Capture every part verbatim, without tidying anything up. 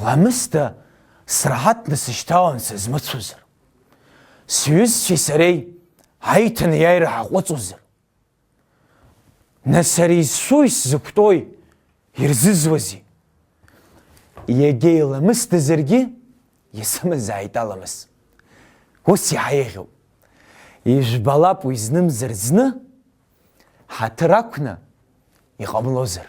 Ламысда сраҳаҭны сышьҭалан сызмыцәозар? Сҩызцәеи сареи аиҭанеиааира ҳаҟәыҵуазар? Нас ари зшәуи сзықәтәои ирзызуазеи? Иагьа иламысдазаргьы, исымазааит аламыс. Ус иаҳа еиӷьуп. Ижәбалап уи знымзар зны, ҳаҭыр ақәны иҟамлозар.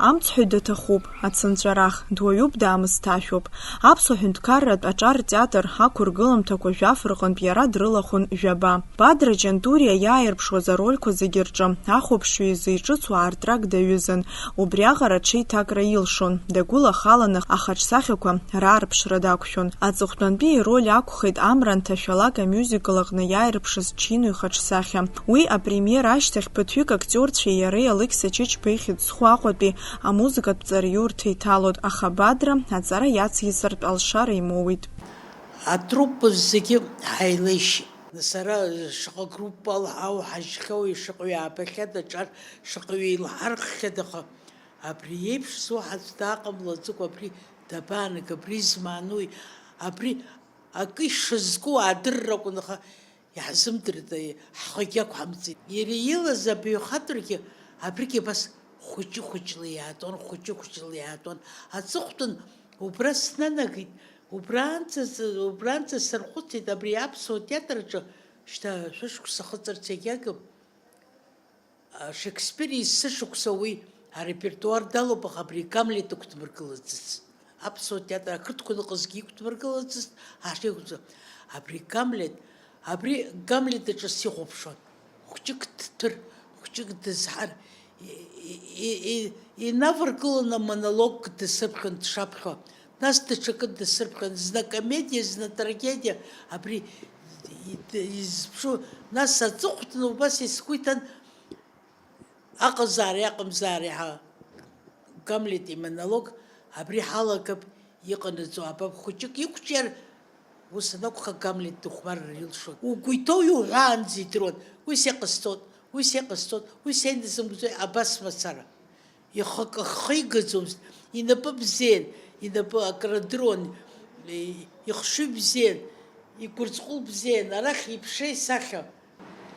Амцҳәаҩ даҭахуп, ацынҵәарах, дуаҩуп, даамысҭашәоуп. Аԥсуа ҳәынҭқарратә аҿар театр ақәыргыламҭақәа жәаф рҟынтә иара дрылахәын жәаба. Бадра Ҷантуриа иааирԥшуаз арольқәа зегьы рҿы ахәаԥшҩы изы иҿыцу аартрак даҩызан, убриаҟара аҽеиҭакра илшон, дагәылахаланы ахаҿсахьақәа раарԥшра дақәшәон. Аҵыхәтәантәи ироль акәхеит Амра анҭашәалак амюзикл аҟны иааирԥшыз Чино ихаҿсахьа. Уи апремиера ашьҭахь ԥыҭҩык актиорцәеи иареи Алықьса Чычба ихьӡ зху Аҟәатәи амузыкатә ҵараиурҭа иҭалоит, аха Бадра аҵара иациҵартә алшара имоуит. Атруппа зегьы ҳаилеишьит. Сара шаҟа группа алҳау ҳажьхьоу, ишаҟаҩ аабахьада, аҿар шаҟаҩ еилҳарххьада, аха абри еиԥш зуа аӡә дааҟамлаӡакәа, абри дабаанага, абри измаанои, абри акы ишазку аадырра акәын, аха иаҳзымдырит, ҳхагьы ақәҳамҵеит. Иара илаз абаҩхатәрагьы абригь абас хәыҷы-хәыҷла иаатуан, хәыҷы-хәыҷла иаатуан. Аҵыхәтәан убра снанагеит, убранӡа, убранӡа сархәыцит абри аԥсуа театр аҿы шьҭа шәышықәса ахыҵырц иагьагым. Шекспир есышықәса уи арепертуар далоуп, аха абри Гамлет ықәдмыргылаӡац. Аԥсуа театр ақырҭқәа ныҟазгьы иқәдмыргылаӡац, ҳашеиқәҵа. Абри Гамлет, абри Гамлет аҿы сихәаԥшуан. Хәҷык дҭәыр, хәҷык дызҳар, и-, и-, и-, инаваргыланы амонологк дасыԥхьон дшаԥхьо. Нас даҽакы дасырԥхьон, зны акомедиа, зны атрагедиа, абри и-, д-, изԥшу, нас аҵыхәтәаны убас сгәы иҭан, аҟазаареи аҟамзаареи ҳа Гамлет имонолог, абри ҳалагап, иҟанаҵо аабап, хәыҷык иқәҿиар, ус анакәха, Гамлет дыхәмарыр илшон. Угәы иҭоу иуҳәаанӡа идыруан, уи сеиҟасҵоит, уи сеиҟасҵоит, уи сеинасымгӡои, абас мацара. Ихы акы ахы игаӡомызт, инапы бзиан, инапы акры адыруан, ихшыҩ бзиан, игәырҵҟәыл бзиан, арахь иԥшеи сахьа.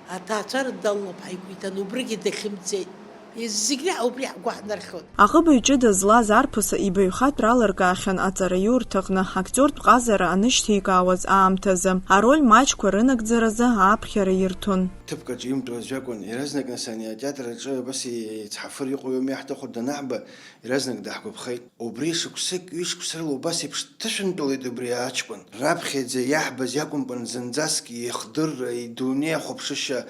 Аҭаацәара далоуп ҳаигәиҭан, убригьы дахьымӡеит. Зегь реиҳа убри ҳгәы ҳнархьуан. Аҟыбаҩ ҷыда злаз арԥыс ибаҩхатәра алыркаахьан аҵараиурҭаҟны, актиортә ҟазара анышьҭеикаауаз аамҭазы, ароль маҷқәа рынагӡаразы ааԥхьара ирҭон. Ҭыԥк аҿы имтәу аӡә акәын, иаразнак нас ани атеатр аҿы абас еицҳафыр иҟоу иоуми иаҳҭаху данаҳба, иаразнак даҳгәаԥхеит. Убри шықәсык, ҩышықәса рыла убас еиԥш дҭышәынтәалеит убри аҷкәын. Раԥхьаӡа иаҳбаз иакәымкәан зынӡаск ихдырра, идунеи ахәаԥшышьа,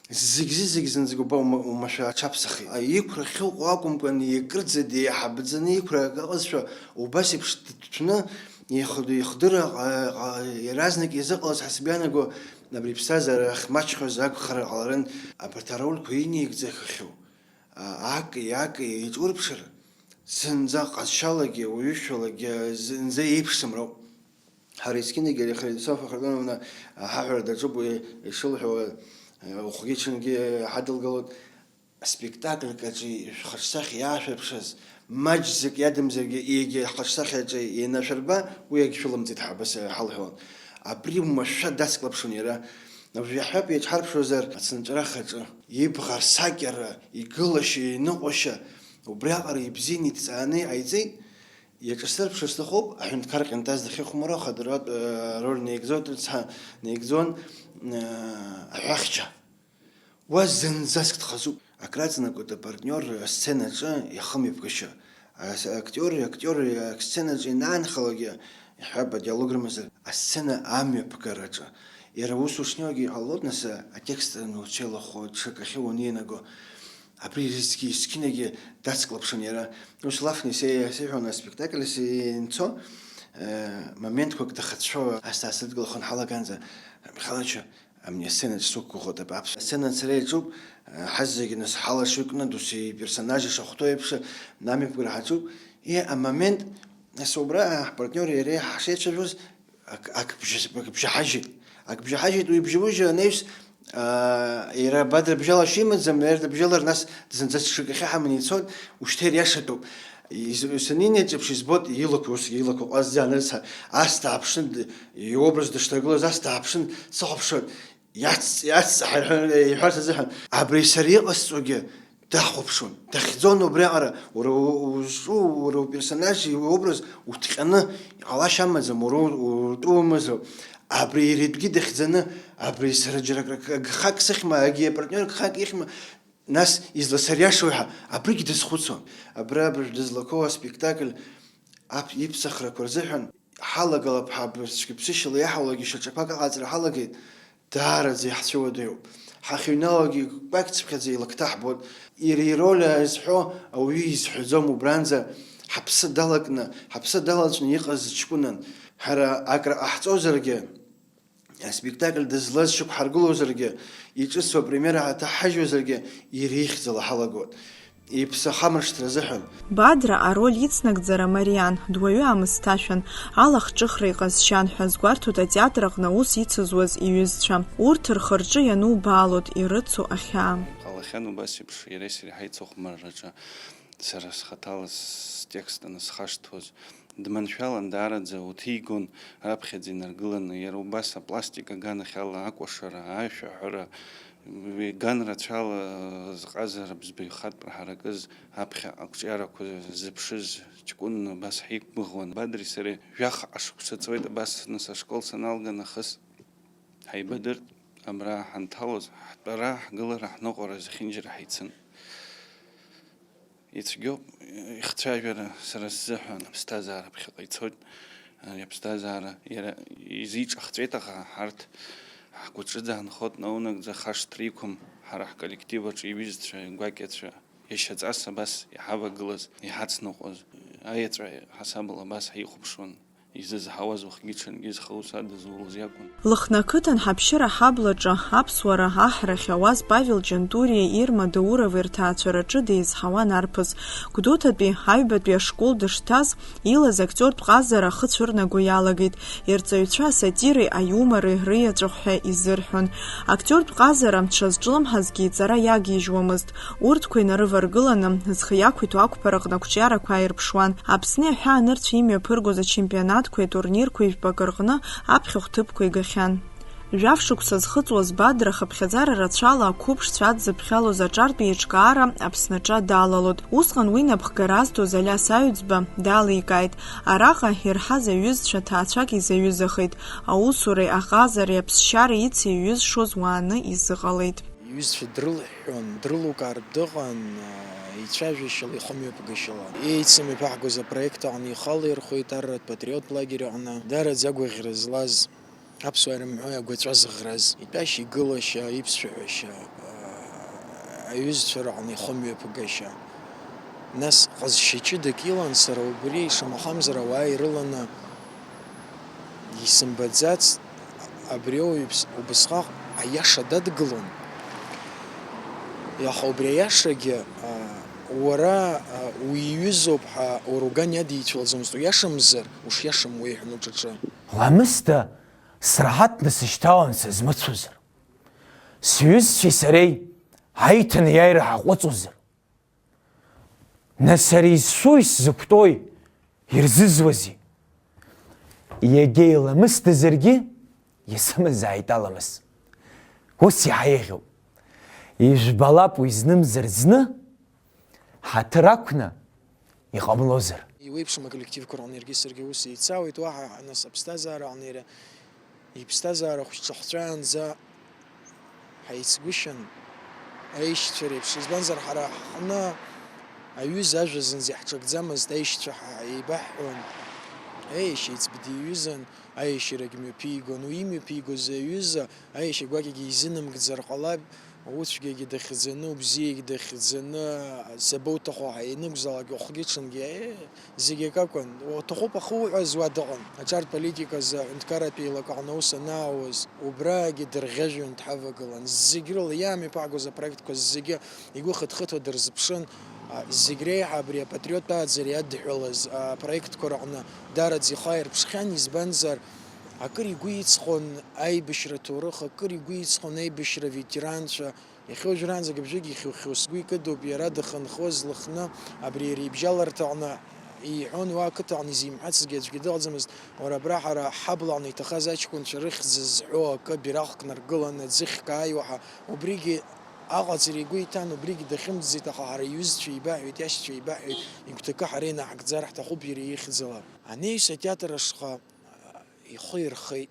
зегьы-зегь зынӡак уба ума-, умашәа аҽаԥсахит. Иқәра ахьыҟоу акәымкәан, икырӡа деиҳабӡаны иқәра акы ыҟазшәа, убас еиԥш дҭәны, ихд-, ихдырра ҟа-, ҟа-, иаразнак изыҟалаз ҳәа сгәы иаанаго, абри иԥсҭазаара ахьмаҷхоз акәхар ҟаларын, абарҭ арольқәа инеигӡахахьоу, а, аки, аки еиҿурԥшыр, зынӡа ҟазшьалагьы, уаҩышәалагьы зынӡа еиԥшӡам роуп. Ҳара есқьынагьы ари Хрисофа Хардоновна ҳаҳәара даҿуп, уи ишылҳәауа, ухгьы-ҽынгьы ҳадылгалоит. Аспектакльк аҿы ишәхаҿсахьа иаашәырԥшыз, маҷӡак иадамзаргьы, егьа ҳхаҿсахьаҿы ианашәырба, уи агьшәылымҵит ҳәа абас ҳалҳәон. Абри уамашәа дацклаԥшуан иара. Уажә иаҳҳәап, иаҿҳарԥшуазар, ацынҵәарах аҿы ибӷа рсакьара, игылашьа, иныҟәашьа, убриаҟара ибзианы иҭҵааны иҟаиҵеит. Иаҿасырԥшыр сҭахуп, аҳәынҭқар ҟьантаз дахьыхәмаруа, ахадара, э, роль наигӡоит, рыцҳа, наигӡон, э, аҳәахьча. Уа зынӡаск дхазуп. Акраҵанакуеит апартниор асценаҿы иахымҩаԥгашьа. Ас-, актиор, актиор асценаҿы ианаанхалакгьы, иҳәап, адиалог рымазар, асцена амҩаԥгараҿы. Иара ус ушнеиуагьы иҟалоит, нас, атекст ануцәеилахо, ҽакахьы уанианаго. Абри зегьы есқьынагьы дацклаԥшын иара. Ус лафны исеи-, исеиҳәон аспектакль сынцо, э, моментқәак дахацәшәо асҭаа сыдгылахын ҳалаганӡа, Михалыча, Амни асценаҿ сықәгәыӷуеит, абааԥс. Асцена ацара иаҿуп, ҳазегьы нас ҳалашыҩкны, досу иперсонаж ишахәҭоу еиԥш, амҩаԥгара ҳаҿуп. И амомент, нас убра ҳпартниори иареи ҳшеицәажәоз, ак, ак бжа-, ак бжаҳажьит. Ак бжаҳажьит, уи бжьаужьа анаҩс, Иара Бадра бжьала шимаӡам, иара бжьала нас зынӡа ҽакахьы ҳаманы ицон, ушьҭа ириашатәуп. Из-, санинаиҿаԥш избоит, илақәа, усгьы илақәа ҟазӡа анырца, ас дааԥшын, д-, иобраз дышҭагылаз ас дааԥшын, дсыхәаԥшуан, иац-, иацҵаҳа иҳәан, иҳәарц азыҳәан. Абри сара иҟасҵогьы дахәаԥшуан, дахьӡон убриаҟара, уара у-, узҿу, уара уперсонаж, иобраз уҭҟьаны, иҟалашьа амаӡам, уара у-, утәы умазоуп. Абри иара итәгьы дахьӡаны, абри сара џьара акры-, ак-, гхак сыхьма, агьи апартниор гхак ихьма, нас изласыриашои ҳәа, абригь дазхәыцуан. Абра абыржә дызлақәоу аспектакль ап-, иԥсахрақәа рзыҳәан ҳалагалап ҳәа, абыржәгьы ԥсышьала иаҳауагьы шьаҿақәак аҟаҵара ҳалагеит, даараӡа иаҳцәыуадаҩуп. Ҳахьыҩналогьы кәакьцыԥхьаӡа илакҭа ҳбоит. Иара ироль азҳәо ауаҩы изҳәаӡом убранӡа, ҳаԥсы далакны, ҳаԥсы далаҵәны иҟаз ҷкәынан. Ҳара акраҟаҳҵозаргьы, аспектакль дызлаз шьақәҳаргылозаргьы, иҿыцу апремиера ҳаҭаҳажьуазаргьы, иара ихьӡала ҳалагоит. Иԥсы ахамыршҭра азыҳәан. Бадра ароль ицнагӡара мариан, дуаҩы аамысҭашәан, алахҿыхра иҟазшьан ҳәа азгәарҭоит атеатр аҟны аус ицызуаз иҩызцәа. Урҭ рхы-рҿы ианубаалоит ирыцу ахьаа. Ҟалахьан убас еиԥш, иареи сареи ҳаицыхәмарраҿы сара схаҭала стекст анысхашҭуаз. Дманшәалан даараӡа, уҭигон раԥхьаӡа инаргыланы, иара убас апластик аганахьала акәашара, ашәаҳәара, уи ган рацәала зҟазара бзбаҩхатәра ҳаракыз аԥхьа ақәҿиарақәа зыԥшыз ҷкәынны абас ҳиқәгәыӷуан. Бадреи сареи жәаха ашықәса ҵуеит абас нас ашкол саналга нахыс. Ҳаибадырт, абра ҳанҭалоз, ҳтәара, ҳгылара, ҳныҟәара зехьынџьара ҳаицын. Ицәгьоуп ихцәажәара сара сзыҳәан, аԥсҭазаара ԥхьаҟа ицоит, ари аԥсҭазаара иара изиҿахҵәеит, аха ҳарҭ ҳгәаҿы даанхот наунагӡа хашҭра иқәым, ҳара ҳколлектив аҿы иҩызцәа, игәакьацәа, иашьаҵас абас иҳавагылаз, иҳацныҟәоз, аеҵәа ҳасабала абас ҳихәаԥшуан. Изызҳауаз уахгьы-ҽынгьы зхы ус адызулоз иакәын. Лыхны ақыҭан ҳаԥшьыра ҳаблаҿы аԥсуара аҳрахь ауаз Павел Ҷантуриа, Ирма Дауровеи рҭаацәараҿы деизҳауан арԥыс. Гәдоуҭатәи аҩбатәи ашкол дышҭаз, илаз актиортә ҟазара ахы цәырнаго иалагеит. Ирҵаҩцәа асатиреи аиумори рыеҵәахә ҳәа изырҳәон. Актиортә ҟазара дшазҿлымҳазгьы иҵара иагижьуамызт. Урҭқәа инарываргыланы, зхы иақәиҭу ақәԥараҟны ақәҿиарақәа ааирԥшуан. Аԥсни аҳәаа нырцә имҩаԥыргоз ачемпионатқәеи атурнирқәеи жәпакы рҟны аԥхьахә ҭыԥқәа игахьан. Жәаф шықәса зхыҵуаз Бадра хыԥхьаӡара рацәала ақәыԥшцәа адзыԥхьалоз аҿартә еиҿкаара Аԥсны аҿа далалоит. Усҟан уи напхгара азҭоз Алиас Аҩӡба даликааит. Араҟа ирҳаз аҩызцәа ҭаацәак изаҩызахеит. Аусуреи аҟазареи аԥсшьареи ицеиҩызшоз уааны изыҟалеит. Иҩызцәа дрылҳәҳәон, дрылукаартә дыҟан, ицәажәашьала, ихымҩаԥгашьала. Еицым иԥаҳгоз апроект аҟны ихала ирхәеит, арратә патриоттә лагер аҟны. Даараӡа агәаӷьра злаз, аԥсуаа ирымҳәои агәаҵәа зыӷраз, итәашьа, игылашьа, иԥсшәаҳәашьа, аҩызцәа рҟны ихымҩаԥгашьа. Нас ҟазшьа ҷыдак илан, сара убри, шамахамзар, ауаа ирыланы исымбаӡацт, абри ауаҩԥс убысҟак аиаша дадгылон. Аха убри аиашагьы, а, уара, а, уиҩызоуп ҳәа уруган иадицәылӡомызт, уиашамзар, ушиашам уеиҳәон уҿаҿы. Ламысда сраҳаҭны сышьҭалан сызмыцәозар, сҩызцәеи сареи ҳаиҭанеиааира ҳаҟәыҵуазар? Нас ари изсуи сзықәтәои, ирзызуазеи? Иагьа иламысдазаргьы, исымазааит аламыс. Ус иаҳа еиӷьуп. Ижәбалап уи знымзар зны, ҳаҭыр ақәны иҟамлозар. Иуеиԥшым аколлективқәа рҟны иаргьы саргьы ус еицаауеит, уаҳа нас аԥсҭазаара аҟны иара иԥсҭазаара хәшьцәахҵәаанӡа ҳаицгәышьан, аишьцәа реиԥш. Избанзар, ҳара ҳҟны аҩыза ажәа зынӡа иаҳҿакӡамызт, аишьцәа ҳа-, еибаҳҳәон, аиашьа еиҵбы диҩызан, аиашьарагь мҩаԥигон, уи имҩаԥигоз аҩыза, аиашьа гәакьагьы изынамгӡар ҟалап, уцәгьагьы дахьӡаны, убзиагь дахьӡаны, сабоуҭаху ҳәа ианакәзаалак, ухгьы-ҽынгьы, е, зегь акакәын. Уҭахуп ахы уҳәаз уа дыҟан. Аҿар политиказы аҳәынҭқарратә еилак аҟны аус анаауаз, убраагьы дырӷьажәҩан дҳавагылан. Зегь рыла иаамҩаԥаагоз апроектқәа зегьы игәы хыҭхыҭуа дырзыԥшын. А, зегь реиҳа абри апатриоттә ааӡара иадҳәалаз апроектқәа рыҟны даараӡа ихы ааирԥшхьан, избанзар, Акыр игәы иҵхон аибашьра ҭоурых, акыр игәы иҵхон аибашьра ветеранцәа. Иахьа уажәраанӡагь абжагь ихьу-хьу сгәы икыдуп, иара дахьынхоз Лыхны абри иара ибжьаларҭаҟны иҳәон, уа ақыҭаҟны изимҳәацызгьы аӡәгьы дыҟаӡамызт, уара абра ҳара ҳаблаҟны иҭахаз аҷкәынцәа рыхьӡ зҳәо акы бираҟк наргылан, аӡы хьк ааиуа ҳәа, убригьы аҟаҵара игәы иҭан, убригьы дахьымӡеит, аха ҳара иҩызцәа еибаҳҳәеит, иашьцәа еибаҳҳәеит, игәҭакы ҳара инаҳгӡар ҳҭахуп иара ихьӡала. Анаҩс атеатр ашҟа ихы ирхеит.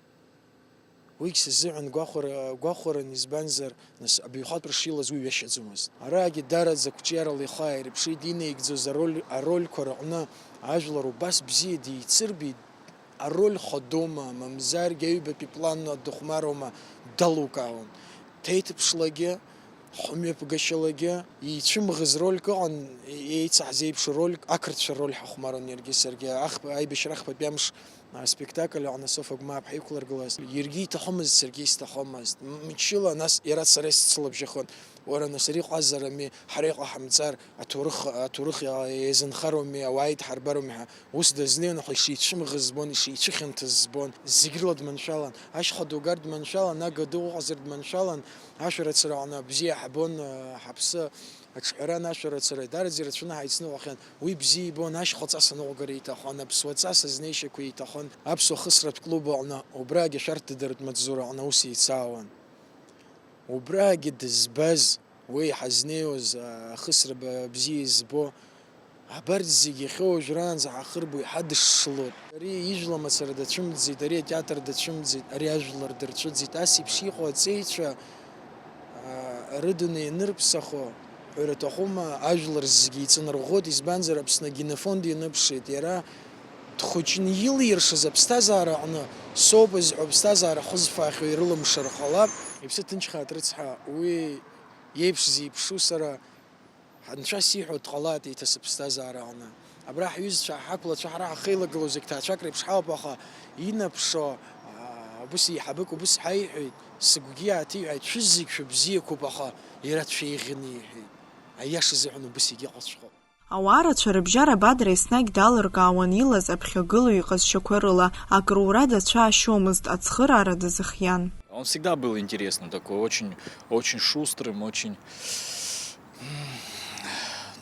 Уигь сзыҳәан гәахәара, гәахәаран, избанзар, нас, абаҩхатәра шилаз уи ҩашьаӡомызт. Араагьы дараӡа қәҿиарала ихы ааирԥшит, инаигӡоз ароль, арольқәа рыҟны ажәлар убас бзиа деицырбеит, ароль ходома, мамзаргьы аҩбатәи планла дыхәмаруама, далукаауан. Ҭеиҭыԥшлагьы, хәмҩаԥгашьалагьы, ицәымӷыз рольк ыҟан, еицаҳзеиԥшу рольк, ақырҭцәа роль ҳахәмаруан иаргьы саргьы, ахԥа-, аибашьра ахԥатәи амш аспектакль аҟны Софа Гәмааԥҳа иқәлыргылаз, иаргьы иҭахымызт, саргьы исҭахымызт. М-, мчыла, нас, иара сара исцылабжьахон. Уара, нас, ари ҟазарами, ҳара иҟаҳамҵар, аҭоурых, аҭоурых еизынхароуми, ауаа идҳарбароуми ҳәа. Ус дазнеин, аха ишицәымӷыз збон, ишицәыхьанҭаз збон. Зегь рыла дманшәалан. Ашьха дугар дманшәалан, ага ду ыҟазар дманшәалан, ашәарыцара аҟны бзиа ҳабон, ҳаԥсы аҿҳәаран ашәарыцара, дараӡа ирацәаны ҳаицныҟәахьан. Уи бзиа ибон, ашьха ҵас аныҟәгара иҭахын, аԥсуа ҵас азнеишьақәа иҭахын. Аԥсуа хысратә клуб аҟны, убрагьы ашәарҭадыртә маҵзура аҟны аус еицаауан. Убрагьы дызбаз, уи ҳазнеиуаз, ахысра б-, бзиа избо, абарҭ зегьы иахьа уажәраанӡа ҳахырбо иҳадышшылоит. Ари ижәла мацара дацәымӡит, ари атеатр дацәымӡит, ари ажәлар дырцәыӡит. Ас еиԥш иҟоу аҵеицәа, аа, рыдунеи ианырԥсахо, ҳәара аҭахума, ажәлар зегьы иҵанарӷәӷәоит, избанзар, Аԥсны агенофонд ианыԥшит, иара дхәыҷны илиршаз аԥсҭазаара аҟны соуп зҳәо аԥсҭазаара хызфаахьоу ирылымшар ҟалап. Иԥсы ҭынчхааит, рыцҳа, уи иеиԥш зеиԥшу сара, анцәа сиҳәо дҟалааит еиҭа сыԥсҭазаара аҟны. Абра ҳҩызцәа, ҳақәлацәа, ҳара ҳахьеилагылоу зегь ҭаацәак реиԥш ҳауп, аха инаԥшуа, аа, убыс еиҳабык убыс ҳаиҳәеит, сыгәгьы ааҭиҳәааит, шәызегь шәыбзиақәоуп, аха иара дшәеиӷьны иҳәеит. Аиаша азыҳәан убыс егьыҟаҵәҟьоуп. Ауаа рацәа рыбжьара Бадра еснагь далыркаауан илаз аԥхьагылаҩ иҟазшьақәа рыла, акрура дацәаашьомызт, ацхыраара дазыхиан. Он всегда был интересным такой, очень, очень шустрым, очень, м,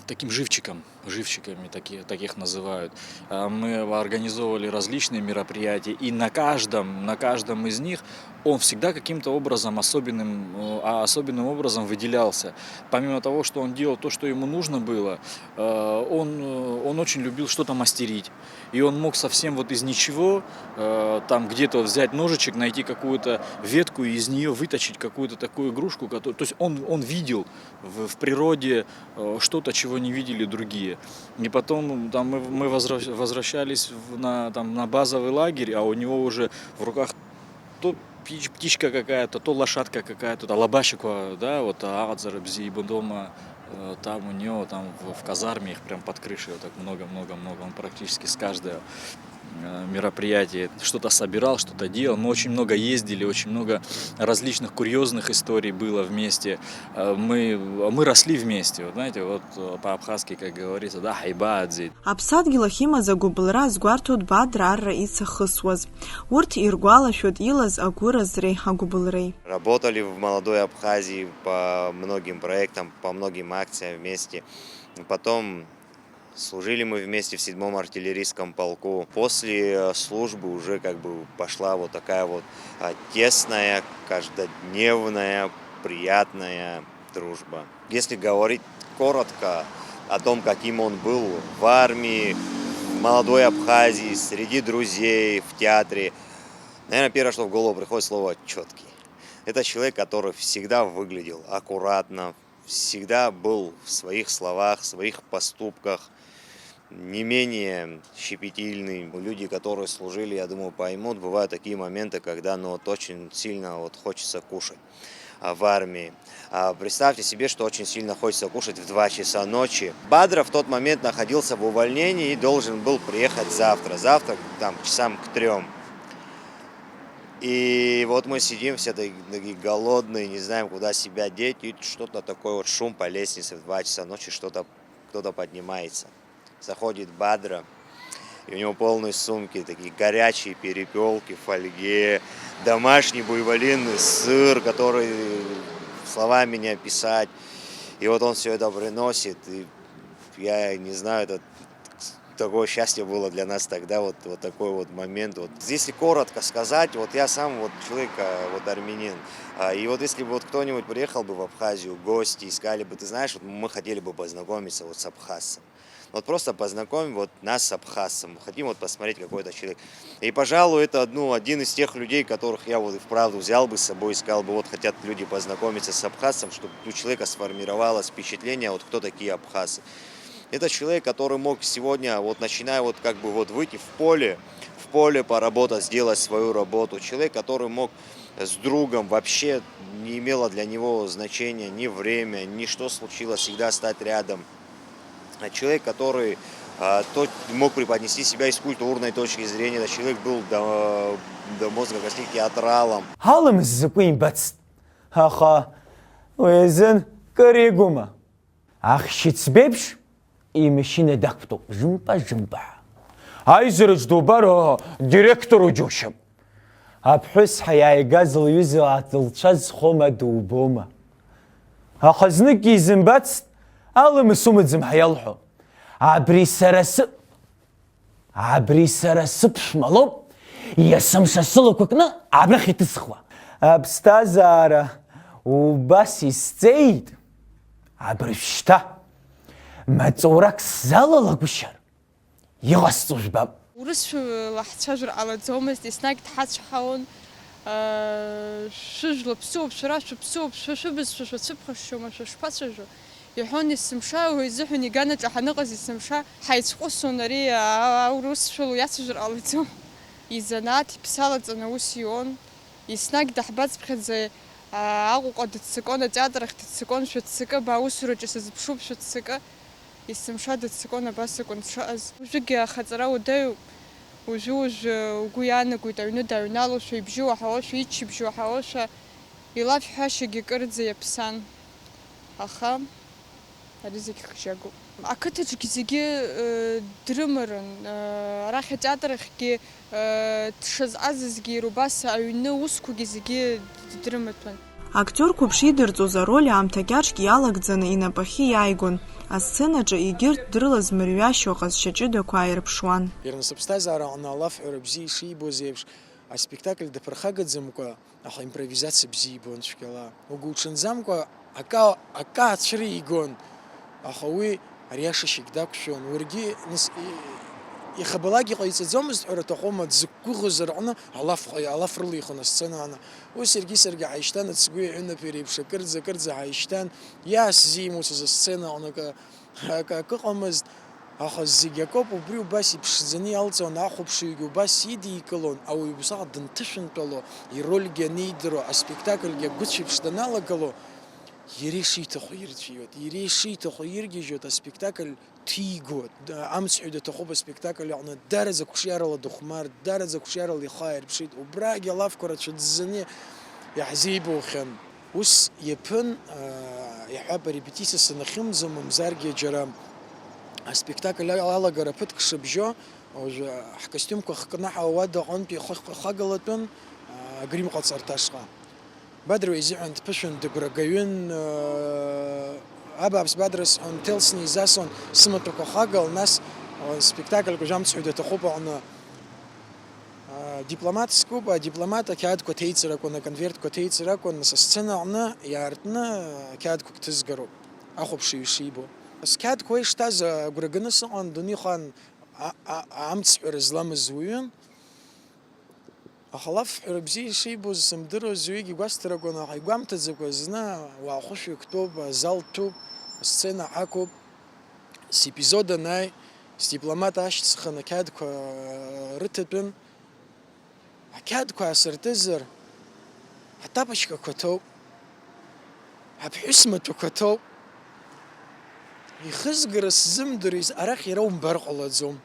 таким живчиком, живчиками таки-, таких называют. А, мы организовывали различные мероприятия, и на каждом, на каждом из них он всегда каким-то образом особенным, э, а, особенным образом выделялся. Помимо того, что он делал то, что ему нужно было, э, он, э, он очень любил что-то мастерить. И он мог совсем вот из ничего, э, там где-то взять ножичек, найти какую-то ветку и из неё выточить какую-то такую игрушку, кото-, то есть он, он видел в, в природе, э, что-то, чего не видели другие. И потом там мы, мы возвращ-, возвращались в, на, там, на базовый лагерь, а у него уже в руках то птич-, птичка какая-то, то лошадка какая-то, то лабашиква, да, вот, а, Аҟаҵара бзиа ибо дома, э, там у него, там в, в казарме их прям под крышей вот так много-много-много, он практически с каждого, э, мероприятия что-то собирал, что-то делал. Мы очень много ездили, очень много различных курьезных историй было вместе. Э, мы, мы росли вместе, вот знаете, вот, э, по-абхазски, как говорится, да, ҳаибааӡеит. Аԥсадгьыл ахьимаз агәыбылра азгәарҭоит Бадра арра ицахысуаз. Урҭ иргәалашәоит илаз агәыразреи агәыбылреи. Работали в Молодой Абхазии по многим проектам, по многим акциям вместе. Потом служили мы вместе в седьмом артиллерийском полку. После, э, службы уже как бы пошла вот такая вот, а, тесная, каждодневная, приятная дружба. Если говорить коротко о том, каким он был в армии, в Молодой Абхазии, среди друзей, в театре, наверное, первое, что в голову приходит, слово «чёткий». Это человек, который всегда выглядел аккуратно, всегда был в своих словах, в своих поступках не менее щепетильный. Люди, которые служили, я думаю, поймут, бывают такие моменты, когда, ну, вот очень сильно вот хочется кушать, а, в армии. А представьте себе, что очень сильно хочется кушать в два часа ночи. Бадра в тот момент находился в увольнении и должен был приехать завтра. Завтра там к часам к трём. И вот мы сидим все таки, такие голодные, не знаем, куда себя деть, и что-то такое, вот шум по лестнице в два часа ночи, что-то, кто-то поднимается. Заходит Бадра, И у него полные сумки, такие горячие перепелки в фольге, домашний буйволиный сыр, который словами не описать. И вот он все это приносит, и я не знаю, это такое счастье было для нас тогда, вот, вот такой вот момент. Вот. Если коротко сказать, вот я сам вот человек, а, вот армянин, а, и вот если бы вот кто-нибудь приехал бы в Абхазию, гости, и сказали бы: «Ты знаешь, вот мы хотели бы познакомиться вот с абхазцем». Вот просто познакомь вот нас с абхазцем, хотим вот посмотреть, какой это человек. И, пожалуй, это, ну, один из тех людей, которых я вот и вправду взял бы с собой и сказал бы: «Вот хотят люди познакомиться с абхазцем», чтобы у человека сформировалось впечатление, вот кто такие абхазцы. Это человек, который мог сегодня, вот начиная вот как бы вот выйти в поле, в поле поработать, сделать свою работу. Человек, который мог с другом, вообще не имело для него значения ни время, ни что случилось, всегда стать рядом. А человек, который, а, тот мог преподнести себя из культурной точки зрения, этот человек был до, до мозга костей театралом. Ҳалымс закәу имбацт, аха уи азын кыр игума. Ахьшьыцбеиԥш имашьына дақәтәоуп, жымпа-жымпа. Аизараҿ дубар, директор уџьушьап. Аԥҳәыс ҳәа иааигаз лҩыза лцәа зхома дубома? Аха зныкгьы изымбацт, аламыс умаӡам ҳәа иалҳәо. Абри сара сы-, абри сара сыԥшәма лоуп, есымша сылақәа кны абрахь иҭысхуа. Аԥсҭазаара убас исҵеит, абыржәшьҭа маҵурак сзалалагәышьар, иҟасҵо жәбап. Урысшәала ҳцәажәар ҟалаӡомызт, еснагь дҳацәҳауан, аа, шәыжәла ԥсыуп, шәара шәыԥсыуп, шәа шәыбызшәа шәацәыԥхашьома, шәа шԥацәажәо? Иҳәон есымша, уи изыҳәан иганаҿы ҳаныҟаз есымша ҳаицәҟәысон, ари а-, аурысшәала иацәажәар ҟалаӡом. Изанааҭ иԥсы алаҵаны аус иуон. Еснагь даҳбацыԥхьаӡа, аа, Аҟәаҟа дыццакуан, атеатр ахь дыццакуан, шәыццакы, абаа, аусураҿы сазыԥшуп, шәыццакы. Есымша дыццакуан абас акәын дшыҟаз. Уажәыгьы ахаҵара уадаҩуп. Уажәы-уажәы угәы иаанагоит, аҩны дааҩналошәа, ибжьы уаҳауашәа, иччабжь уаҳауашәа, илафҳәашьагьы кырӡа иаԥсан. Аха ари зегь хжьагоуп. Ақыҭаҿгьы зегьы, э, дрымарын, э, арахь атеатр ахьгьы, э, дшазҟазазгьы иара убас аҩны аусқәагьы зегьы дрымаҭәан. Актиорқәа ԥшидырҵоз ароль аамҭа кьаҿк иалагӡаны инапахьы иааигон, асценаҿы егьырҭ дрылазмырҩашьо аҟазшьа ҷыдақәа ааирԥшуан. Иара нас аԥсҭазаара аҟны алафҳәара бзиа ишибоз еиԥш, аспектакль даԥырхагаӡамкәа, аха импровизациа бзиа ибон цәгьала. Угәуҽанӡамкәа акы, акы аацәыригон, аха уи ариашашьагь дақәшәон. Уаргьы, нас, и-, иахьабалак иҟаиҵаӡомызт ҳәа рҭахума, дзықәгәыӷыз рҟны алаф ҟа-, алаф рылихын асцена аҟны. Ус иаргьы саргьы ҳаишьҭан, ацгәы иаҳәынаԥ еиԥш, акырӡа, акырӡа ҳаишьҭан, иаасзимуцыз асцена аҟны акы, акы, акы ыҟамызт. Аха зегь акоуп, убри убас иԥшӡаны иалҵуан, ахәаԥшыҩгьы убас идикылон, ауаҩ убасҟак дынҭышәынтәало, ирольгьы анидыруа, аспектакльгьы агәыцә еиԥш даналагало, иара ишиҭаху ирҵәиоит, иара ишиҭаху иргьежьуеит, аспектакль ҭигоит. Амцҳәаҩ даҭахуп аспектакль аҟны, дараӡа қәҿиарала дыхәмарт, дараӡа қәҿиарала ихы ааирԥшит, убрагьы алафқәа рацәаӡаны иаҳзеибухьан. Ус иаԥын, аа, иаҳҳәап, арепетициа санахьымӡо, мамзаргьы џьара аспектакль алагара ԥыҭк шыбжьо, уажәы ҳкостиумқәа хкны ҳауада аҟынтәи ихы-, ихагалатәын, аа, агрим ҟаҵарҭа ашҟа. Бадра уи изыҳәан дԥышәан, дыгәрагаҩын, аа, абааԥс, Бадра, сҳәон, дҭелсны изасуан, сымаҭәақәа хагал, нас, аа, спектакльк уажәы амцҳәаҩ даҭахуп аҟны. Дипломат скуп, адипломат ақьаадқәа ҭеиҵар акәын, аконвертқәа ҭеиҵар акәын, нас асцена аҟны иаартны ақьаадқәак ҭызгароуп, ахәаԥшыҩ ишибо. Сқьаадқәа уа ишҭаз агәра ганы сыҟан, дунеихаан а-, а-, амцҳәара зламыз уаҩын. Аха алафҳәара бзиа ишибоз сымдыруаз, уигьы игәасҭар акәын, аха игәамҭаӡакәа зны уаахәышәҩык ҭәуп, азал ҭәуп, асцена ҳақәуп. Сепизод анааи, сдипломат ашьҭсхын ақьаадқәа рыҭатәын. Ақьаадқәа аасыртызар, атапочкақәа ҭоуп, аԥҳәыс маҭәақәа ҭоуп. Ихызгара сзымдыруа, арахь иара умбар ҟалаӡом.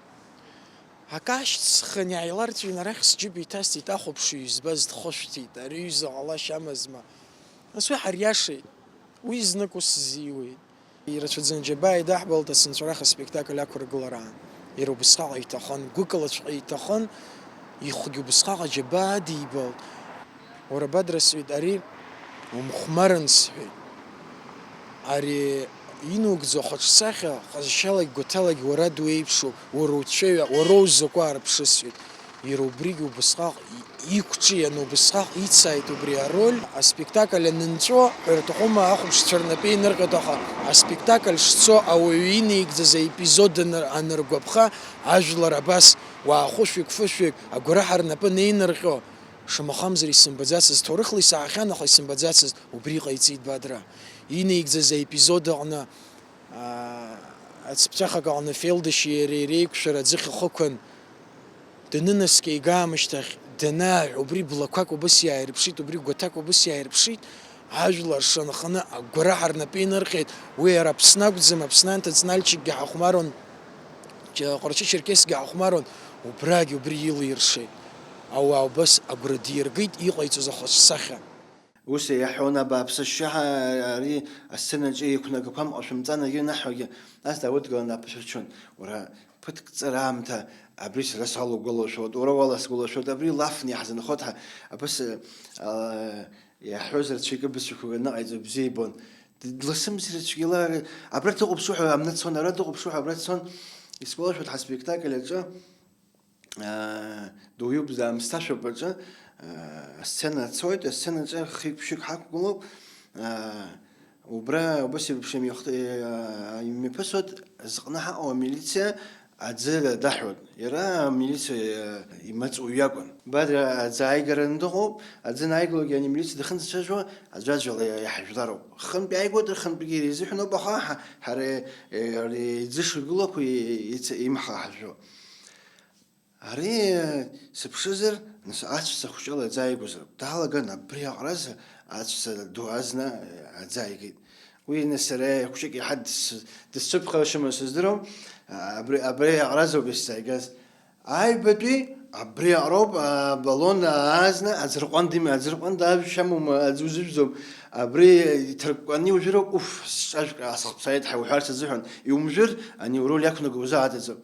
Акы ашьҭсхын, иааиларҵәин, арахь сџьыба иҭасҵеит, ахәаԥшыҩ избаз дхышәҭит, ари аҩыза ҟалашьа амазма? Нас уи ҳариашеит, уи знык ус сзиуеит. Ирацәаӡаны џьабаа идаҳбалт асынҵәарах аспектакль ақәыргылараан. Иара убысҟак иҭахын, гәыкалаҵәҟьа иҭахын, ихәгьы убысҟак аџьабаа адибалт. Уара, Бадра, сҳәеит, ари умхәмарын, сҳәеит. Ари инугӡо ахаҿсахьа ҟазшьалагь гәаҭалагь уара дуеиԥшуп, уара уцәеҩа, уара узакәу аарԥшы, сҳәеит. Иара убригьы убысҟак и-, иқәҿианы убысҟак ицааит убри ароль. Аспектакль анынҵәо, ҳәара аҭахума, ахәаԥшцәа рнапы инырҟьоит, аха аспектакль шцо ауаҩы инаигӡаз аепизод аныр-, аныргәаԥха, ажәлар абас уаахәышәҩык-фышәҩык агәараҳәа рнапы анеинырҟьо, шамахамзар исымбаӡацызт, ҭоурыхла исаҳахьан, аха исымбаӡацызт, убри иҟаиҵеит Бадра. Инаигӡаз аепизод аҟны, аа, ацыԥҵәахак аҟны Фелдышьи иареи реиқәшәара аӡыхь ахықәан данынаскьа, игаамышьҭахь данааиҳә, убри блақәак убыс иааирԥшит, убри гәаҭак убыс иааирԥшит, ажәлар шанханы агәараҳәа рнапы инырҟьеит. Уи иара Аԥсны акәӡам, Аԥсны анҭыҵ Нальчикгьы ҳахәмаруан, Ҷ-, Ҟарчы-Черкесгьы ҳахәмаруан, убрагь убри илиршеит. Ауаа убас агәра диргеит иҟаиҵоз ахаҿсахьа. Ус иаҳәон абааԥсы ашьшьыҳәа ари асценаҿы иқәнагақәа амҟа шәымҵан, егьи наҳәагьы, нас дааудгыланы аԥышәа рчон. Уара, ԥыҭк ҵыра аамҭа абри сара салугәалашәоит, уара уаласгәалашәоит, абри лафны иаҳзынхоит ҳәа, абас, а, иаҳҳәозар, цәикы бызшәақәак аныҟаиҵо бзиа ибон. Д-, дласымзар цәгьала, абра дыҟоуп суҳәа, амны дцон, ара дыҟоуп суҳәа, абра дцон. Исгәалашәоит ҳаспектакль аҿы, аа, дуаҩуп, даамысҭашәоуп аҿы, аа, асцена цоит, асценаҿы хҩык-ԥшьҩык ҳақәгылоуп. Аа, убра убас еиԥш имҩахт-, аа, имҩаԥысуеит, зыҟны ҳаҟоу амилициа аӡы даҳәоит. Иара амилициа имаҵ уаҩ иакәын. Бадра аӡы ааигараны дыҟоуп, аӡы анааигалогьы ани амилициа дахьынӡацәажәо аӡәаӡәала иаҳжәлароуп. Хынтә иааигоит, рхынтәгьы иреизыҳәаноуп, аха ҳара, е, ари иӡышықәгылақәа иц-, имҳа ҳажәо. Ари, сыԥшызар, нас, аҵәца хәҷала аӡы ааигозароуп. Даалаган абри аҟаразы аҵәца ду азна, э, аӡы ааигеит. Уи, нас, сара хәҷык иаҳа дыс-, дысцәыԥхашьома сыздыруам, а, абри, абри аҟаразоуп исзааигаз. Аҩбатәи абри аҟароуп, абаллон аазна аӡырҟан дим-, аӡырҟан дажәшьамума, аӡы узыжәӡом. Абри иҭыркәкәаны иужәыроуп, уф, сҿажәк аасыхԥсааит ҳәа уҳәарц азыҳәан, иумжәыр, ани уроль иақәнаго узаадаӡом.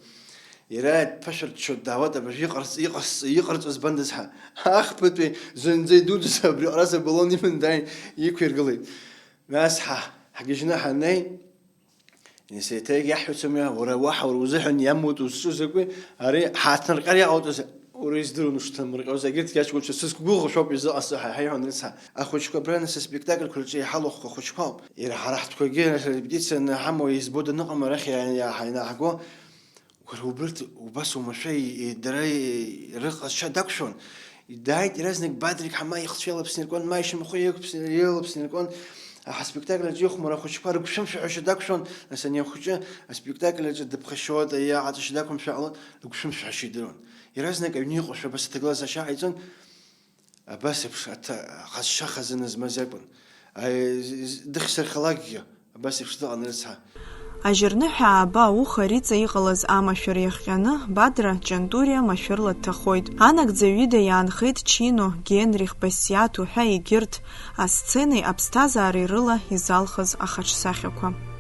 Иара дԥышәырччо даауеит, абыржәы иҟарҵ-, иҟарҵ-, иҟарҵо збандаз ҳәа. Ахԥатәи зынӡа идуӡӡаз абри аҟаразы абаллон иман дааин иқәиргылеит. Нас ҳа, ҳгьежьны ҳаннеи, нас еиҭа иагьаҳҳәаӡом, уара уаҳа уара узыҳәан иамуит узҿу закәи, ари ҳааҭнарҟьар иҟауҵаз, уара издыруан ушҭанмырҟьоз, егьырҭгьы аҷкәынцәа сызқәгәыӷуа шәоуп изыҟасҵо ҳәа иҳаиҳәон рыцҳа. Ахәыҷқәа абра нас аспектакльқәа рҿы иҳалахәқәа ахәыҷқәоуп. Иара ҳара ҳтәқәагьы репетициа анҳамоу избоит аныҟам арахь иа-, иа-, ианаҳго. Уара убырҭ убас оумашәа и-, и-, дара и-, рыҟазшьа дақәшәон. Дааит иаразнак Бадрик ҳама ихцәы иалаԥсны иркуан, ма ишьамхы иқәԥсны, иалаԥсны иркуан. Аҳа, аспектакль аҿы ихәмара ахәыҷқәа рыгәшәымшәаҳәашьа дақәшәон, нас ани ахәыҷы аспектакль аҿы дыԥхашьоит, аиааҟаҵашьа дақәымшәо ҟалон, лыгәшәымшәаҳәашьа идыруан. Иаразнак аҩны иҟоушәа абас аҭагылазаашьа ҟаиҵон. Абас еиԥш аҭа-, аҟазшьа хазына змаз иакәын. Аи, з-, з-, дыхьсырхалакгьы, абас еиԥш дыҟан рыцҳа. Ажьырныҳәа ааба ауха Риҵа иҟалаз амашәыр иахҟьаны, Бадра Ҷантуриа машәырла дҭахоит. Анагӡаҩ ида иаанхеит Чино, Генрих, Басиаҭ уҳәа егьырҭ, асценеи аԥсҭазаареи рыла изалхыз ахаҿсахьақәа.